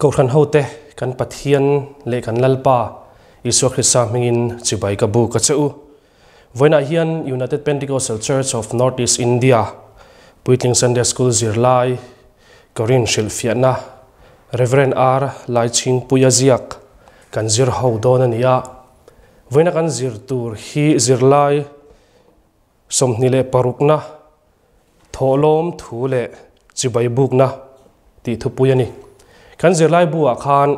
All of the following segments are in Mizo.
Kohhran hote kan Pathian leh kan Lalpa Isua Krista hmingin chibai ka bu ka che u. Vawiinah hian United Pentecostal Church of North East India Puitling Sunday School zirlai Korin hrilhfiahna Rev. R. Laichhingpuia ziak kan zir ho dawn a ni a. Vawiina kan zir tur hi zirlai 26na Thawhlawm thu leh chibai bukna tih thupui a ni. Kan zirlai bu-ah khan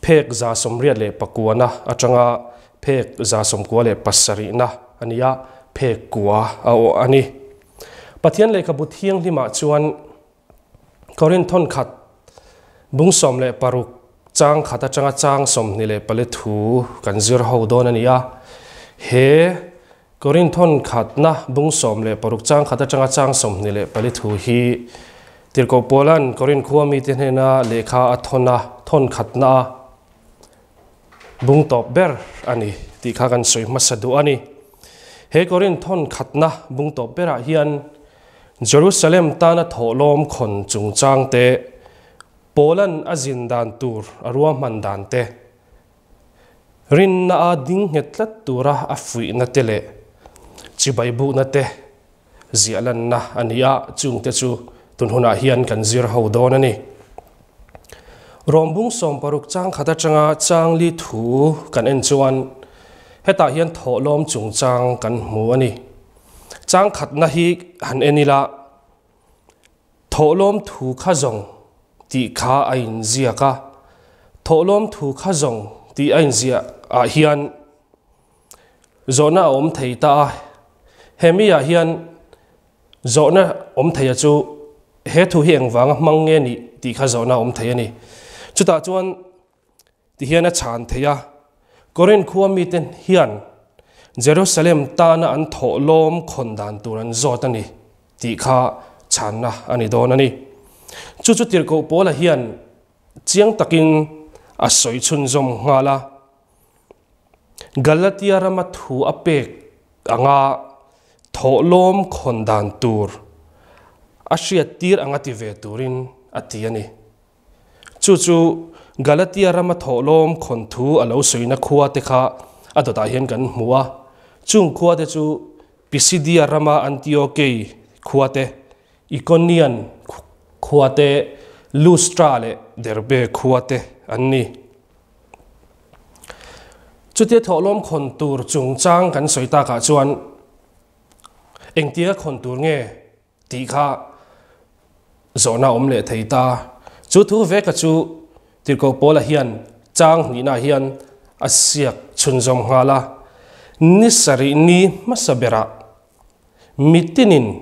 phek 89na atanga phek 97na a ni a, phek kua a awh a ni. Pathian lehkhabu thianghlimah chuan Korinth thawnkhat bung 16 chang khat atanga chang 24 thu kan zir ho dawn a ni a. He Korinth thawnkhatna bung 16 chang khat atanga chang 24 thu hi Tirhkoh Paula'n Korinth khua mite hnena lehkha a thawn a, thawnkhatna a bung tawp ber a ni tih kha kan sawi hmasa duh a ni. He Korinth thawnkhatna bung tawp berah hian Jerusalem tana thawhlawm khawn chungchang te, Paula'n a zin dan tur a ruahman dan te, rinna a ding nghet tlat tura a fuihna te leh chibai bukna te ziah lanna a ni a, chungte chu tun hunah hian kan zir ho dawn a ni. Rawmbung 60 chang khat atanga chang li thu kan en chuan hetah hian thawhlawm chungchang kan hmu a ni. Chang khatna hi han en ila, Thawhlawm thu kha zawng tih kha a inziak a, Thawhlawm thu kha zawng tih a inziah ah hian zawhna a awm thei ta a, hemi ah hian zawhna awm thei a chu he thu hi engvanga hmang nge nih tih kha zawhna a awm thei a ni. Chutah chuan Ti hian a chhan thei a, Korinth khua mite hian Jerusalem tana an thawhlawm khawn dan tur an zawt a ni tih kha chhanna a ni dawn a ni. Chu chu Tirhkoh Paula hian chiang takin a sawi chhunzawm nghal a, Galatia rama thu a pek anga thawhlawm khawn dan tur a hriattir anga ti ve turin a ti a ni. Chu chu Galatia rama thawhlawm khawn thu a lo sawina khua te kha a dawtah hian kan hmu a. Chung khua te chu Pisidia rama Antiokei khua te, Ikonian khua te, Lustra leh Derbe khua te an ni. Chutia thawhlawm khawn tur chungchang kan sawi takah chuan engtia khawn tur nge Tih kha zawhna awm leh thei ta. Chu thu veka chu Tirhkoh Paula hian chang hnihnaah hian a siak chhunzawm nghal a. Ni sarih ni hmasa berah mitinin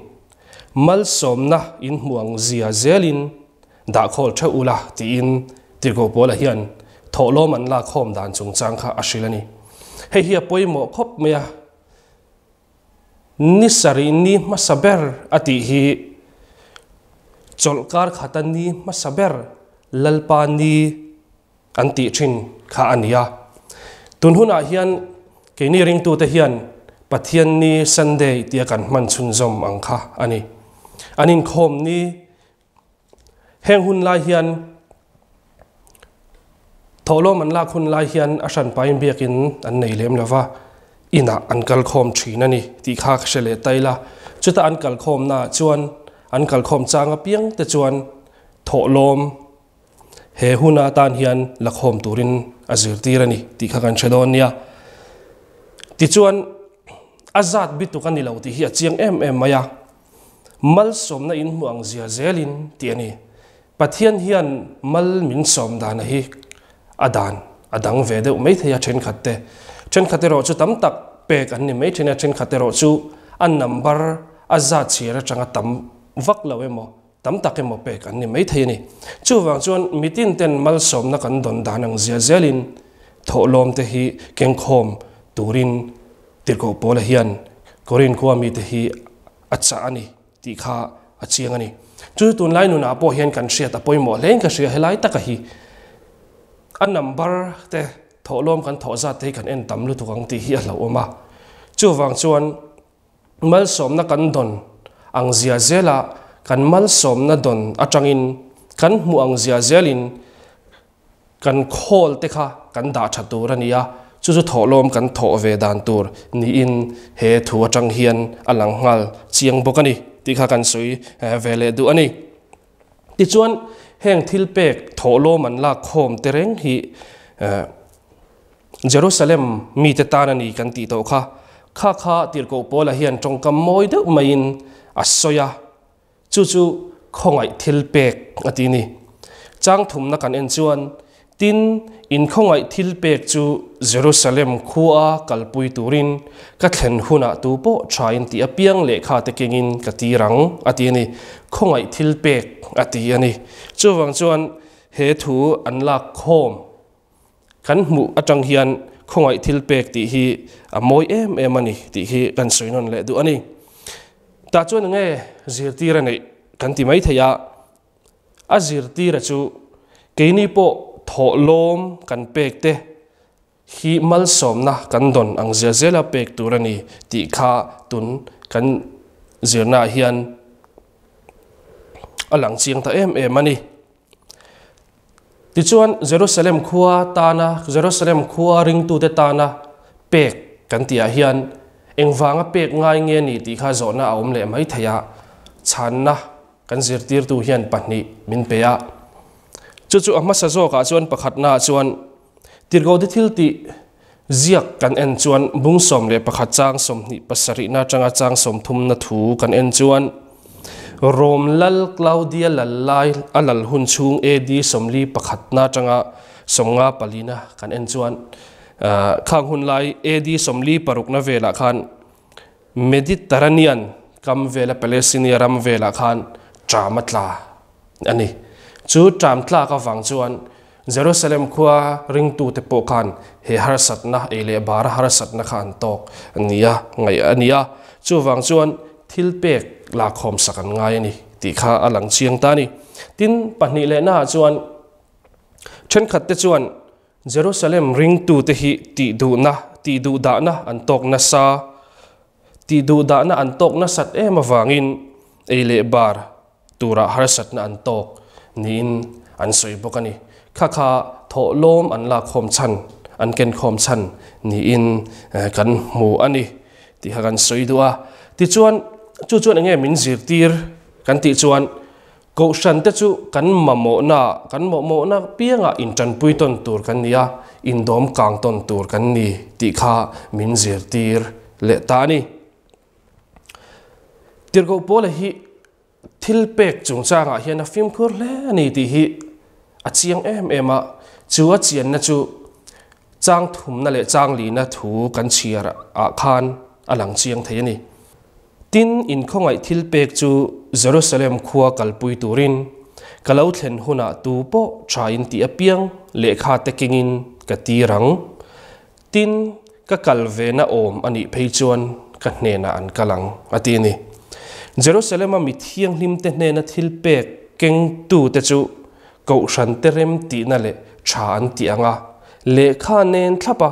malsawmna in hmu ang zia zelin dahkhawl theuh ula tiin Tirhkoh Paula hian thawhlawm an lakkhawm dan chungchang kha a hrilh a ni. Hei hi a pawimawh khawp mai a. Ni sarih ni hmasa ber a tih hi chawlhkar khata ni hmasa ber Lalpa ni an tih thin kha a ni a. Tun hunah hian keini ringtute hian Pathian ni Sunday tia kan hman chhunzawm ang kha a ni. An inkhawm ni Heng hun lai hian thawhlawm an lak hun lai hian a hran pain biakin an nei lem lo va, inah an kalkhawm thin a ni tih kha ka hre leh ta ila. Chuta an kalkhawmnaah chuan an kalkhawm chang apiang te chuan thawhlawm he hun atan hian lakhawm turin a zirtir a ni tih kha kan hre dawn nia. Tichuan a zat bituk a ni lo tih hi a chiang em em mai a. Malsawmna in hmu ang zia zelin tih a ni. Pathian hian mal min sawm dana hi a dan a dang ve deuh mai thei a thenkhat te. Thenkhat erawh chu tam tak pek an ni mai thin a, thenkhat erawh chu a number a zat chhiar atanga tam vak lo emaw tam tak emaw pek an ni mai thei a ni. Chuvang chuan mitin ten malsawmna kan dawn dan ang zia zelin thawhlawm te hi kengkhawm turin Tirhkoh Paula hian Korinth khua mite hi a chah a ni tih kha a chiang a ni. Chu chu tunlai nunah pawh hian kan hriat a pawimawh hlein ka hria helai taka hi a number te thawhlawm kan thawh zat te hi kan en tam lutuk ang tih hi a hlauhawm a. Chuvang chuan malsawmna kan dawn ang zia zela kan malsawmna dawn atangin kan hmuh ang zia zelin. Kan khawl te kha kan dah tha tur a ni a, chu chu thawhlawm kan thawh ve dan tur niin he thu atang hian a lang nghal chiang bawk a ni tih kha kan sawi ve leh duh a ni. Tichuan, heng thil pek thawhlawm an lak khawm te reng hi Jerusalem mite tan a ni kan tih tawh kha. Kha kha Tirhkoh Paula hian tawngkam mawi deuh maiin a sawi a. Chu chu khawngaih thil pek a ti ni. Chang thumna kan en chuan, Tin, in khawngaih thil pek chu Jerusalem khua kalpui turin ka thlen hunah tu pawh thain tih apiang lehkha te kengin ka tir ang, a ti a ni. Khawngaih thil pek a ti a ni. Chuvang chuan he thu an lak khawm kan hmuh atang hian khawngaih thil pek tih hi a mawi em em a ni tih hi kan sawi nawn leh duh a ni. Tah chuan enge zirtir a neih kan ti mai thei a, a zirtira chu keini pawh thawhlawm kan pek te hi malsawmna kan dawn ang zel zela pek tur a ni tih kha tun kan zirnaah hian a lang chiang ta em em a ni. Tichuan, Jerusalem khua tana, Jerusalem khua ringtute tana pek kan tihah hian engvanga pek ngai nge ni tih kha zawhna a awm leh mai thei a, chhanna kan zirtirtu hian pahnih min pe a. Chu chu a hmasa zawkah chuan pakhatnaah chuan Tirhkohte thiltih ziak kan en chuan bung 11 chang 27na atanga chang 30na thu kan en chuan Rom lal Claudia lal lai a lal hun chhung AD 41na atanga 54na kan en chuan khang hun lai AD 46na velah khan Mediterranean kam vela Palestine ram velah khan ṭam a tla a ni. Chu ṭam tlak avang chuan Jerusalem khua ringtute pawh khan he harsatna, ei leh bara harsatna kha an tawk nia ngaih a ni a. Chuvang chuan thil pek lakhawm sak an ngai a ni tih kha a lang chiang ta a ni. Tin, pahnih lehnaah chuan thenkhatte chuan Jerusalem ringtute hi tihduhna, tihduhdahna an tawk nasa. Tihduhdahna an tawk nasat em avangin ei leh bar turah harsatna an tawk niin an sawi bawk a ni. Kha kha thawhlawm an lakkhawm chhan, an kenkhawm chhan niin kan hmu a ni tih kha kan sawi duh a. Tichuan, chu chuan eng nge min zirtir kan tih chuan Kohhran te chu kan mamawhna, kan mawhmawhna piangah intanpui tawn tur kan ni a, indawm kang tawn tur kan ni tih kha min zirtir leh ta a ni. Tirhkoh Paula hi thil pek chungchangah hian a fimkhur hle a ni tih hi a chiang em em a, chu a chianna chu chang thumna leh chang lina thu kan chhiar ah khan a lang chiang thei a ni. Tin, inkhawngaih thil pek chu Jerusalem khua kalpui turin ka lo thlen hunah tu pawh thain tih apiang lehkha te kengin ka tir ang. Tin, ka kal vena awm a nih phei chuan ka hnenah an kal ang, a ti a ni. Jerusalem-a mi thianghlimte hnena thil pek kengtute chu kohhrante rem tihna leh tha an tih ang a, lehkha nen thlapa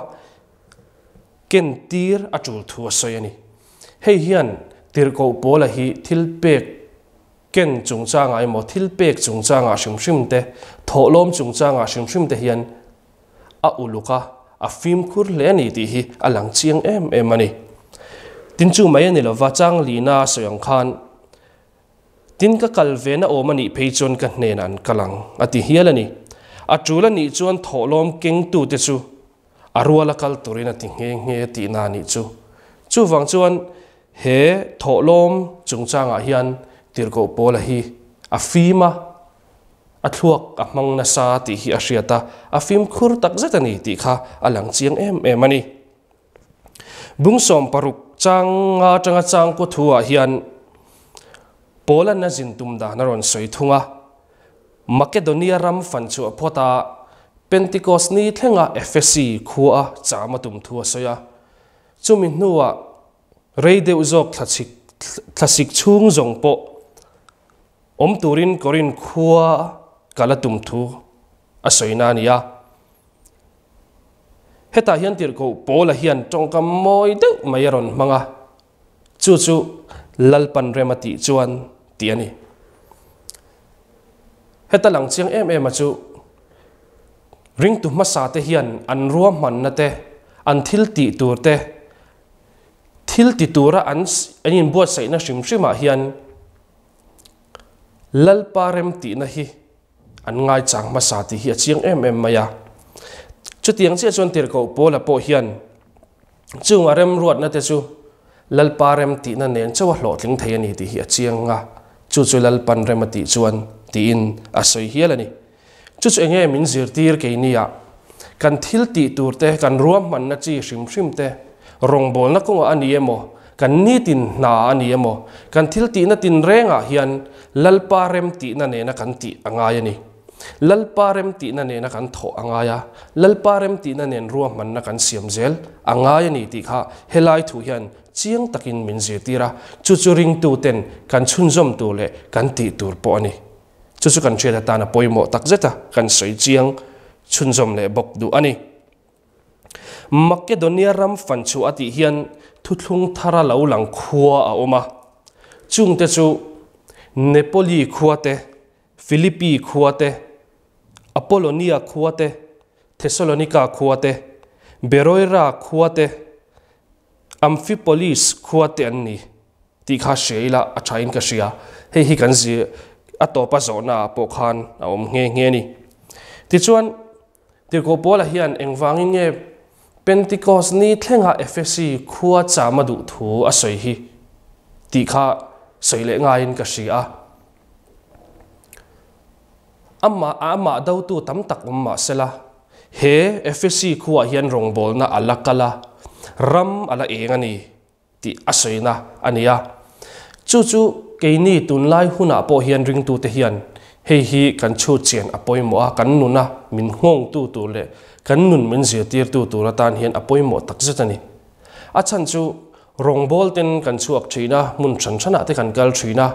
Kentir a tul thu a sawi a ni. Hei hian Tirhkoh Paula hi thil pek ken chungchangah emaw thil pek chungchangah hrim hrim te, thawhlawm chungchangah hrim hrim te hian a uluk a, a fimkhur hle a ni tih hi a lang chiang em em a ni. Tin chu mai a ni lova, Changlina a sawi ang khan, Tin ka kal ve na awm a nih phei chuan ka hnenah an kal ang, a ti hial a ni. A tul a nih chuan thawhlawm kengtute chu A rual a kal turin a ti nghe nghe tihna a nih chu. Chuvang chuan he thawhlawm chungchangah hian Tirhkoh Paula hi a fim a, a thluak a hmang nasa tih hi a hriat a, a fimkhur tak zet a ni tih kha a lang chiang em em a ni. Bung 60 chang nga atanga chang kaw thu ah hian Paula'n a zin tum dan a rawn sawi thung a, Makedonia ram fan chhuah phawt a, Pentikos ni thlenga Efesi khua a cham a tum thu a sawi a. Chumi hnuah rei deuh zawk thlachhik thlasik chhung zawng pawh awm turin Korinth khua kal a tum thu a sawina a ni a. Hetah hian Tirhkoh Paula hian tawngkam mawi deuh mai a rawn hmang a, chu chu Lalpan rem a tih chuan tih a ni. Heta lang chiang em em a chu Ringtu hmasa te hian an ruahmanna te, an thil tih tur te, thil ti tura an an inbuatsaihna hrim hrimah hian Lalpa remtihna hi an ngaichang hmasa tih hi a chiang em em mai a. Chutiang chiah chuan Tirhkoh Paula pawh hian chung a remruatna te chu Lalpa remtihna nen chauh a hlawhtling thei a ni tih hi a chiang a, chu chu Lalpan rem a tih chuan tiin a sawi hial a ni. Chu chu enge min zirtir keini-ah kan thil tih tur te, kan ruahmanna chi hrim hrim te, rawngbawlna kawngah a ni emaw, kan nitin hna a ni emaw, kan thil tihna tinrengah hian Lalpa remtihna nena kan tih a ngai a ni. Lalpa remtihna nena kan thawh a ngai a, Lalpa remtihna nen ruahmanna kan siam zel a ngai a ni tih kha helai thu hian chiang takin min zirtir a, chu chu ringtuten kan chhunzawm tur leh kan tih tur pawh a ni. Chu chu kan hriat atan a pawimawh tak zet a, kan sawi chiang chhunzawm leh bawk duh a ni. Makedonia ram fan chhuah a tih hian thuthlung thara lo lang khua a awm a, chungte chu Nepoli khua te, Philippi khua te, Apollonia khua te, Thessalonika khua te, Beroira khua te, Amphipolis khua te an ni tih kha hria ila a thain ka hria. Hei hi kan zir a tawpa zawhna ah pawh khan a awm nghe nghe a ni. Tichuan, Tirhkoh Paula hian engvangin nge Pentecost ni thlenga Ephesi khua cham a duh thu a sawi hi tih kha sawi leh ngaiin ka hria a. Amah amah dotu tam tak awm mah sela, he Ephesi khuaah hian rawngbawlna a la kal a, ram a la eng a ni tih a sawina a ni a. Chu chu keini tunlai hunah pawh hian ringtute hian hei hi kan chhut chian a pawimawh a, kan nuna min nghawngtu tur leh kan nun min zirtirtu tur atan hian a pawimawh takzet a ni. A chhan chu Rawngbâwl ten kan chhuak ṭhin a, hmun hran hranah te kan kal ṭhin a,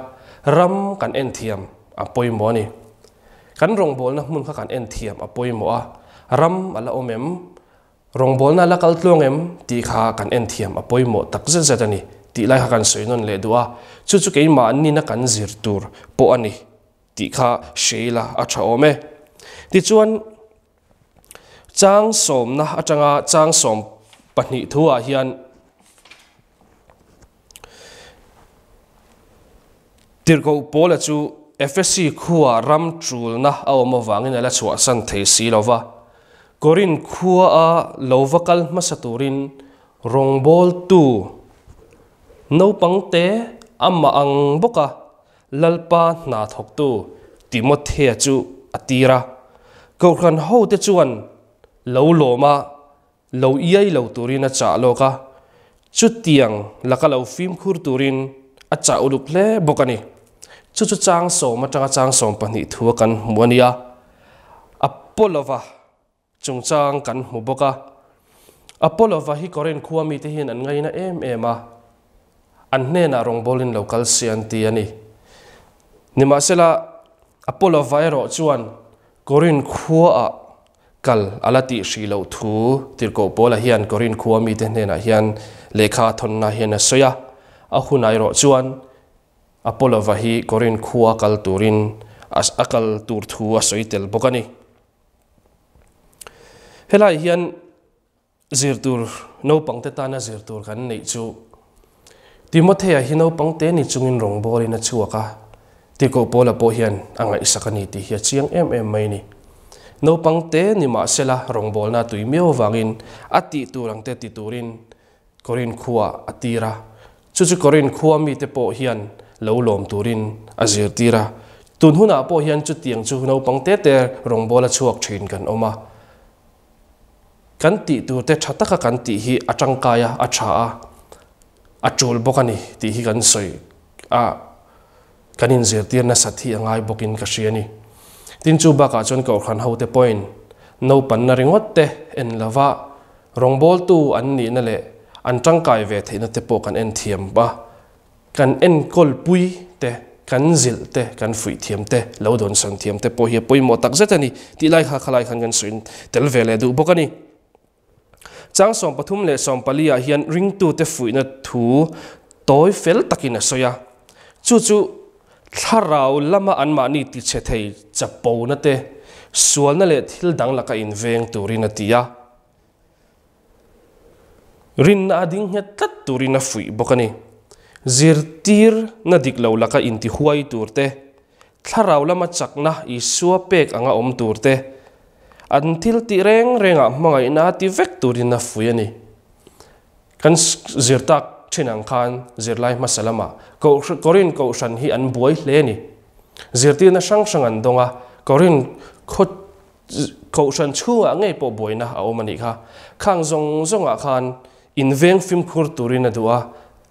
ram kan en thiam a pawimawh a ni. Kan rawngbâwlna hmun kha kan en thiam a pawimawh a, ram a la awm em, rawngbâwlna a la kal tluang em tih kha kan en thiam a pawimawh tak zet zet a ni tih lai kha kan sawi nawn leh duh a, chu chu keimahnin a kan zir tur pawh a ni tih kha hre ila a ṭha awm e. Tichuan. Chang sawmna atanga chang 12 thuah hian Tirhkoh Paula chu Efesi khua ram tulna a awm avangin a la chhuahsan thei si lo va. Korinth khua a lo va kal hmasa turin rawngbawltu naupangte amah ang bawka Lalpa hna thawktu Timothea chu a tir a. Kohhran hote chuan lo lawm a, lo iai lo turin a chah lawk a, chutiang laka lo fimkhur turin a chah uluk hle bawk a ni. Chu chu chang sawm atanga chang 12 thu a kan hmu a nia. Apollo-va Chungchang kan hmu bawk a. Apollo-va hi Korinth khua mite hian an ngaina em em a, an hnenah rawngbawlin lo kal se an ti a ni. Nimahsela, Apollo-va erawh chuan Korinth khuaah kal a la tih hrih loh thu Tirhkoh Paula hian Korinth khua mite hnenah hian lehkha a thawnna hian a sawi a. A hunah erawh chuan Apollo-va hi Korinth khua kal turin a kal tur thu a sawi tel bawk a ni. Helai hian zirtur naupangte tana zirtur kan neih chu Timothea hi naupangte ni chungin rawngbawlin a chhuak a, Tirhkoh Paula pawh hian a ngaihsak a ni tih hi a chiang em em mai a ni. Naupangte ni mahsela rawngbawlna tui miau avangin a tih tur ang te ti turin Korinth khua a tir a, chu chu Korinth khua mite pawh hian lo lawm turin a zirtir a. Tun hunah pawh hian chutiang chu naupang te te rawngbawla chhuak thin kan awm a. Kan tih tur te tha taka kan tih hi a tangkai a, a tha a, a tul bawk a ni tih hi kan sawi a, kan inzirtir nasat hi a ngai bawkin ka hria a ni. Tin chu bakah chuan Kohhran hote pawhin naupanna ringawt te en lova Rawngbawltu an nihna leh an tangkai ve theihna te pawh kan en thiam a, kan enkawlpui te, kan zilh te, kan fuih thiam te, lo dawnsan thiam te pawh hi a pawimawh tak zet a ni tih lai kha khalai khan kan sawi tel ve leh duh bawk a ni. Chang 13 leh 14 ah hian ringtute fuihna thu tawi fel takin a sawi a, chu chu. Thlarau lama anmahni tichhe thei chapona te, sualna leh thil dang laka inveng turin a ti a. Rinna a ding nghet tlat turin a fuih bawk a ni. Zirtirna dik lo laka intihuai tur te, thlarau lama chakna Isua pek anga awm tur te, an thil tih reng rengah hmangaihna a ti vek turin a fuih a ni. Kan zir tak thin ang khan zirlai hmasa lamah Korin Kohhran hi an buai hle a ni. Zirtirna hrang hrang an dawng a, Korin khaw Kohhran chhungah ngei pawh buaina a awm a nih kha. Khang zawng zawngah khan inveng fimkhur turin a duh a,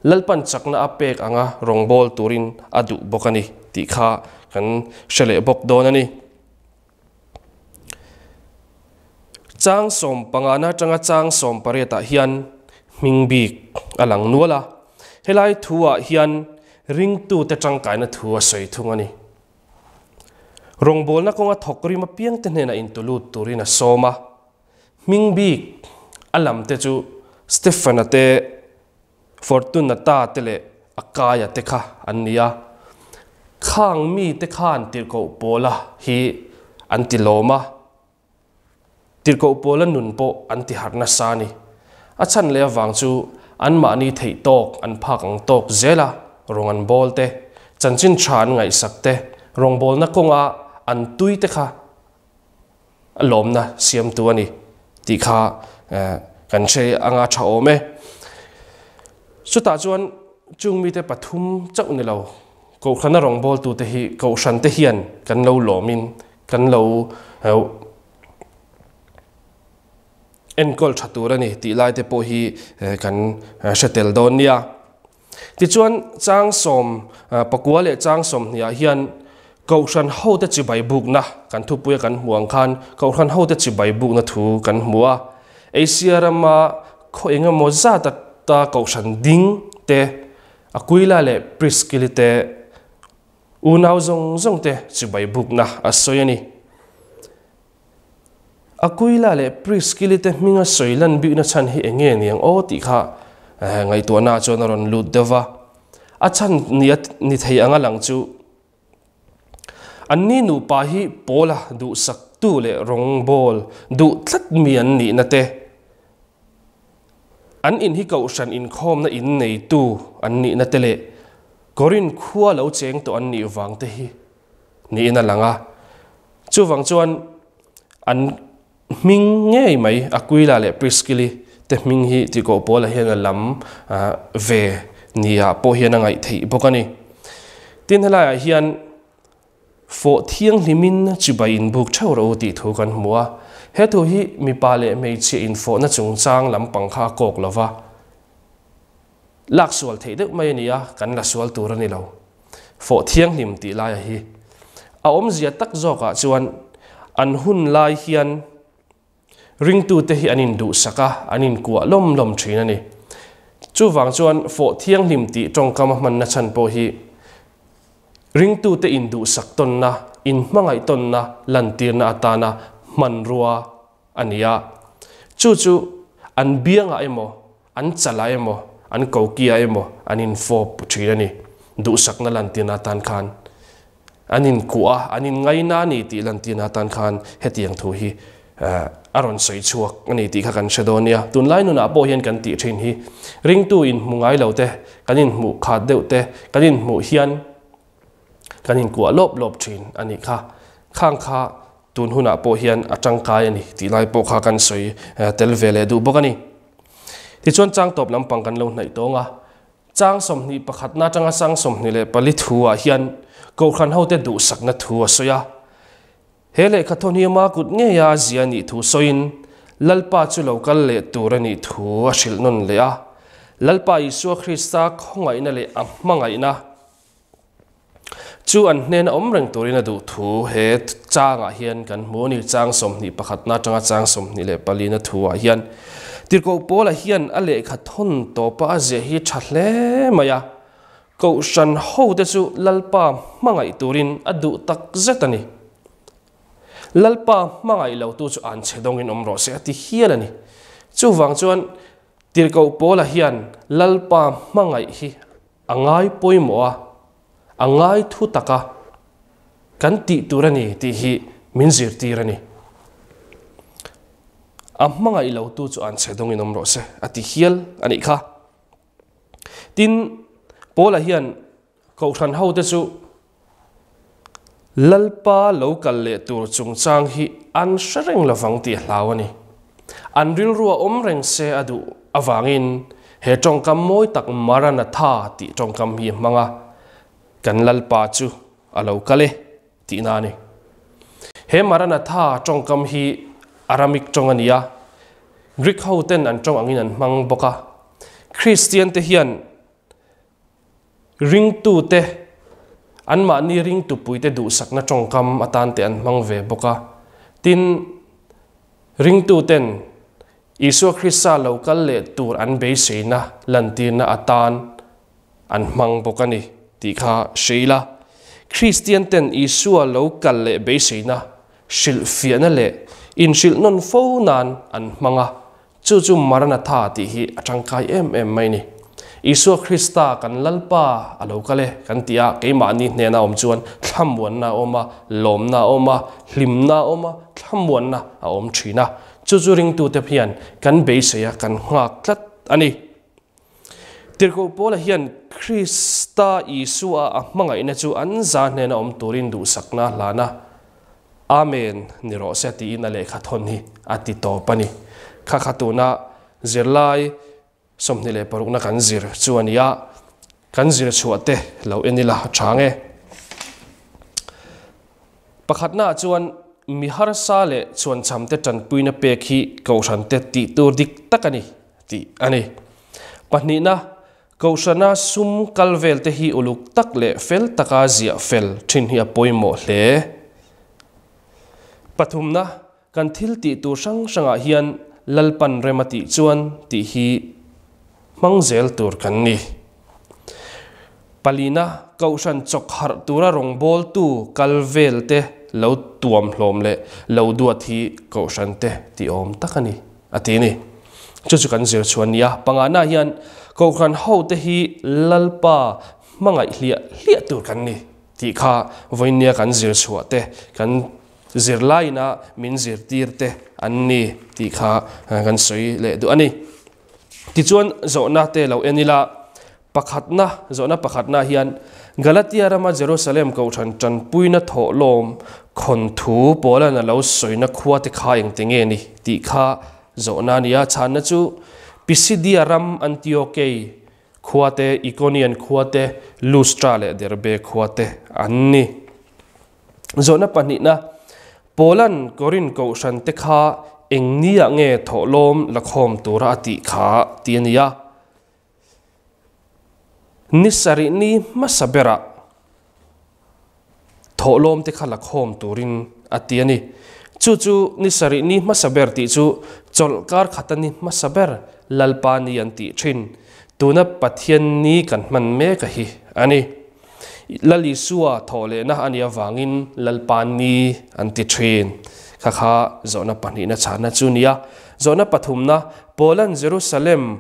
Lalpan chakna a pek anga rawngbâwl turin a duh bawk a ni tih kha kan hre leh bawk dawn a ni. Chang sawmpangana atanga chang sawmpariatah hian hming bik a lang nual a, helai thuah hian ringtute tangkaina thu a sawi thung a ni. Rawngbawlna kawnga thawk rim apiangte hnenah intulut turin a sawm a, hming bik a lamte chu Stefana te, Fortunata te leh Akaia te kha an ni a. Khang mite khan tirhkoh Paula hi an ti lawm a, tirhkoh Paula nun pawh an ti harh nasa a ni. A chhan leh avang chu anmahni theih tawk an phak ang tawk zel a, rawng an bawl te, chanchin tha an ngaihsak te, rawngbawlna kawnga an tui te kha a lawmna siamtu a ni tih kha kan hre anga tha awm e. Chutah chuan chung mite pathum chauh ni lo, Kohhrana rawngbawltute hi Kohhrante hian kan lo lawmin kan lo enkawl tha tur a ni tih laite pawh hi kan hre tel dawn nia. Tichuan, chang sawm pakua leh chang sawmhniah hian Kohhran hote chibai bukna kan thupuia kan hmu ang khan Kohhran hote chibai bukna thu kan hmu a. Asia rama khaw eng emaw zat ata Kohhran ding te, Aquila leh Priskili te, unau zawng zawng te chibai bukna a sawi a ni. Aquila leh Priskili te hminga sawi lan bikna chhan hi eng nge niang aw tih kha ngaihtuahna chuan a rawn lut deuh va. A chhan ni a ni thei anga lang chu anni nupa hi Paula duhsaktu leh rawngbawl duh tlat mi an nihna te, an in hi kohhran inkhawmna in neitu an nihna te leh Korinth khua lo cheng tawh an nih vang te hi niin a lang a. Chuvang chuan an hming ngei mai Aquila leh Priskili te hming hi tihkoh Paula hian a lam ve nia pawh hian a ngaih theih bawk a ni. Tin helaiah hian fawh thianghlimin chibai inbuk theuh rawh u tih thu kan hmu a. He thu hi mipa leh hmeichhia infawhna chungchang lampang kha a kawk lo va. Lak sual theih deuh mai a ni a, kan la sual tur a ni lo. Fawh thianghlim tih laia hi a awmzia tak zawkah chuan an hun lai hian ringtute hi an induhsak a, an inkuah lawm lawm thin a ni. Chuvang chuan fawh thianghlim tih tawngkam a hmanna chhan pawh hi ringtute induhsak tawnna, inhmangaih tawnna lantirna atana hmanrua a ni a. Chu chu an biangah emaw An chalah emaw, an kokiah emaw an infawp thin a ni. Duhsakna lantirna atan khan an inkuah a, an inngaina a ni tih lantirna atan khan hetiang thu hi a rawn sawi chhuak a ni tih kha kan hre dawn nia. Tunlai nunah pawh hian kan tih thin hi ringtu inhmu ngai lo te, kan inhmuh khat deuh te, kan inhmuh hian kan inkuah lawp lawp thin a nih kha. Khang kha Tun hunah pawh hian a tangkai a ni tih lai pawh kha kan sawi tel ve leh duh bawk a ni. Tichuan chang tawp lampang kan lo hnaih tawng a, chang 21 na atanga chang 24 thu ah hian Kohhran hote duhsakna thu a sawi a. He lehkha thawn hi ama kut ngeia a zia a nih thu sawiin Lalpa chu lo kal leh tur a nih thu a hrilh nawn leh a. Lalpa Isua Krista khawngaihna leh a hmangaihna, Chu an hnena awm reng turin a duh thu he changah hian kan hmu a ni. Chang 21 na atanga chang 24 na thuah hian Tirhkoh Paula hian a lehkha thawn tawpa a ziah hi tha hle mai a. Kohhran hote chu Lalpa hmangaih turin a duh tak zet a ni. Lalpa hmangaih lotu chu an chhe dawngin awm rawh se a ti hial a ni. Chuvang chuan Tirhkoh Paula hian Lalpa hmangaih hi A ngai pawimawh a, a ngai thu taka kan tih tur a ni tih hi min zirtir a ni. A hmangaih lo tu chu an chhe dawngin awm rawh se a ti hial a nih kha. Tin, Paula hian Kohhran hote chu Lalpa lo kal leh tur chungchang hi an hre reng lovang tih a hlau a ni. An rilru a awm reng se a duh avangin he tawngkam mawi tak Maranatha tih tawngkam hi a hmang a, Kan Lalpa chu a lo kal e tihna a ni. He Maranatha tawngkam hi Aramic tawng a ni a, Greek hoten an tawng angin an hmang bawk a. Kristiante hian Ringtute, anmahni ringtupuite duhsakna tawngkam atan te an hmang ve bawk a. Tin, ringtuten Isua Krista lo kal leh tur an beiseina lantirna atan an hmang bawk a ni tih kha hre ila. Kristianten Isua lo kal leh beiseina hrilhfiahna leh inhrilh nawn fo nan an hmang a. Chu chu Maranatha tih hi a tangkai em em mai ni. Isua Krista kan Lalpa a lo kal e kan ti a, keimahni hnena awm chuan thlamuanna a awm a, lawmna a awm a, hlimna a awm a, thlamuanna a awm thin a. Chu chu ringtute hian kan beisei a, kan nghak tlat a ni. Tirhkoh Paula hian Krista Isua a hmangaihna chu an za hnena awm turin duhsakna a hlan a, Amen ni rawh se tiin a lehkha thawn hi a ti tawp a ni. Kha kha tuna zirlai 26na kan zir chu a ni a, kan zir chhuah te lo en ila a tha nge. Pakhatnaah chuan mi harsa leh chhuanchhamte tanpuina pek hi kohhrante tih tur dik tak a ni tih a ni. Pahnihna, Kohhrana sum kal vel te hi uluk tak leh fel taka ziah fel thin hi a pawimawh hle. Pathumna, kan thil tih tur hrang hrangah hian Lalpan rem a tih chuan tih hi hmang zel tur kan ni. Palina, Kohhran chawk harh tura rawngbawltu kal vel te lo tuam hlawm leh lo duat hi Kohhran te tih awm tak a ni, a ti a ni. Chu chu kan zir chhuan nia. Pangana hian Kohhran hote hi Lalpa hmangaih hliah hliah tur kan ni tih kha vawinia kan zir chhuah te, kan zirlaina min zirtir te an ni tih kha kan sawi leh duh a ni. Tichuan zawhna te lo en ila, pakhatna, zawhna pakhatna hian Galatia rama Jerusalem kohhran tanpuina thawhlawm khawn thu Paula'n a lo sawina khua te kha engte nge ni tih kha zawhna a ni a, chhanna chu Pisidia ram Antiokei khua te, Ikonian khua te, Lustra leh Derbe khua te an ni. Zawhna pahnihna, Paula'n Korin kohhran te kha eng niah nge thawhlawm la khawm tura a tih kha tih a ni a. Ni sarih ni hmasa berah thawhlawm te kha la khawm turin a ti a ni. Chu chu ni sarih ni hmasa ber tih chu chawlhkar khata ni hmasa ber Lalpa ni an tih thin. Tuna Pathian ni kan hman mek a hi a ni. Lal Isua thawh lehna a nih avangin Lalpa ni an ti thin. Kha kha zawhna pahnihna chhanna chu nia. Zawhna pathumna, Paula'n Jerusalem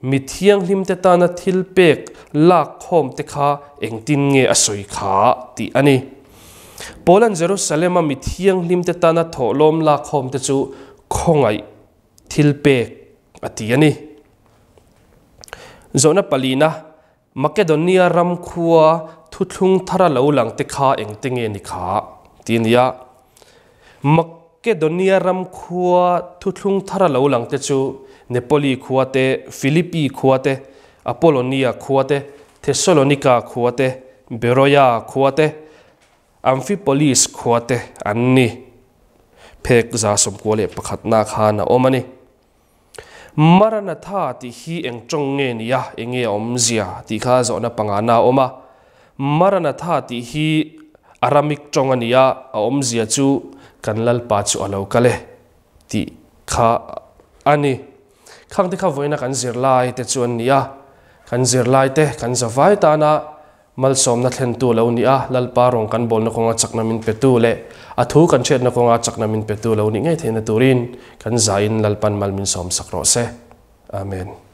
mi thianghlimte tana thil pek lak khawmte kha engtin nge a sawi kha tih a ni. Paula'n Jerusalem-a mi thianghlimte tana thawhlawm lak khawmte chu khawngaih thil pek a ti a ni. Zawhna palina, Makedonia ram khua thuthlung thara lo lang te kha engte nge ni kha? ti a ni a. Makedonia ram khua thuthlung thara lo lang te chu Nepoli khua te, Philippi khua te, Apollonia khua te, Thessalonika khua te, Beroia khua te, Amphipolis khua te an ni. Phek 91 na khan a awm a ni. Maranatha tih hi eng tawng nge ni a, eng nge a awmzia tih kha zawhna pangana a awm a. Maranatha tih hi Aramic tawng a ni a, a awmzia chu kan Lalpa chu a lo kal e tih kha a ni. Khangte kha vawiina kan zirlai te chu an ni a, kan zirlai te kan zavai tana Malsawmna thlentu lo ni a, Lalpa rawng kan bawlna kawnga chakna min petu leh a thu kan hriatna kawnga chakna min petu lo nih ngei theihna turin kan zain Lalpan mal min sawmsak rawh se. Amen.